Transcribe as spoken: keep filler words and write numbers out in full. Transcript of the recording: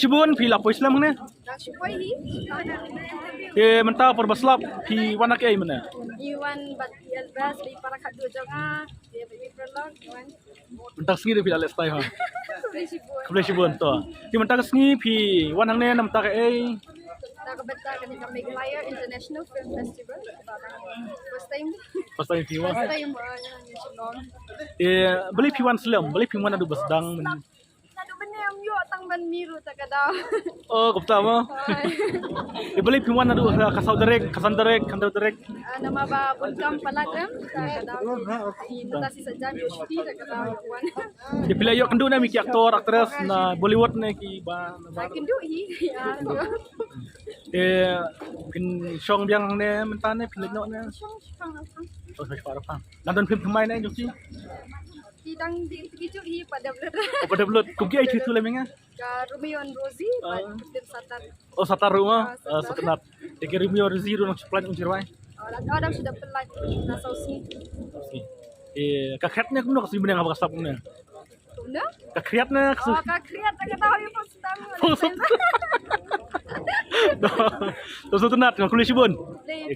Shibun phi la poi slem hangne. Dak shu poi hi. Te mynta por ba slap phi wan ha kaei mynne? Iwan bat Elbas di para khadduh jong nga. Dia bagi perlok Iwan. Mynta sngi de phi la leh stai ha. Khublei shibun. Khublei shibun to. Te mynta sngi phi wan hangne na mynta kaei? Dak ka bynta ka Meghalaya International Film Festival. First time. First time phi wan. First time uh, yang ni Shillong. Te balei phi wan slem? Balei phi wan naduh ba sdang? Naduh mynne ym ïoh tang ban mih ruh ta ka daw. Oh, kumta mo. Oi. Te balei phi wan naduh ka saw tarik, ka san tarik, ka hynriew tarik? Ah, namar ba bun kam palat em. Ta ka daw. Ita si sa jam ïoh shuti ta ka daw ïoh wan. Te phi la ïoh kynduh ne em ki actor, actress na Bollywood ne ki ba na ba. Kynduh hi. Ya. Te phin shong biang ne mynta ne phin leit noh ne? Shong shong shong. Oh, shong shong. Nang don film thymmai ne jong phi? Ki dang di ki ju hi pat da blut. Oh, pat da blut. Kum kiei phi tu lem nga? Ka Romeo and Rosie, Ah. pat film Satar. Oh, Satar ruh ma. Ah, Satar. Satar. Te ki Romeo Rosie ruh nang shu pynlait ong sirwai. Oh, dak oh, dak sudah pynlait na saw sngi. Te ka khriat ne kumno ka sngi bneng haba ka slap ne? Kumno? Ka khriat ne ka Oh, ka khriat ka daw ïa pos dang. Pos dang. To sngewtynnat, khublei shibun. Khublei.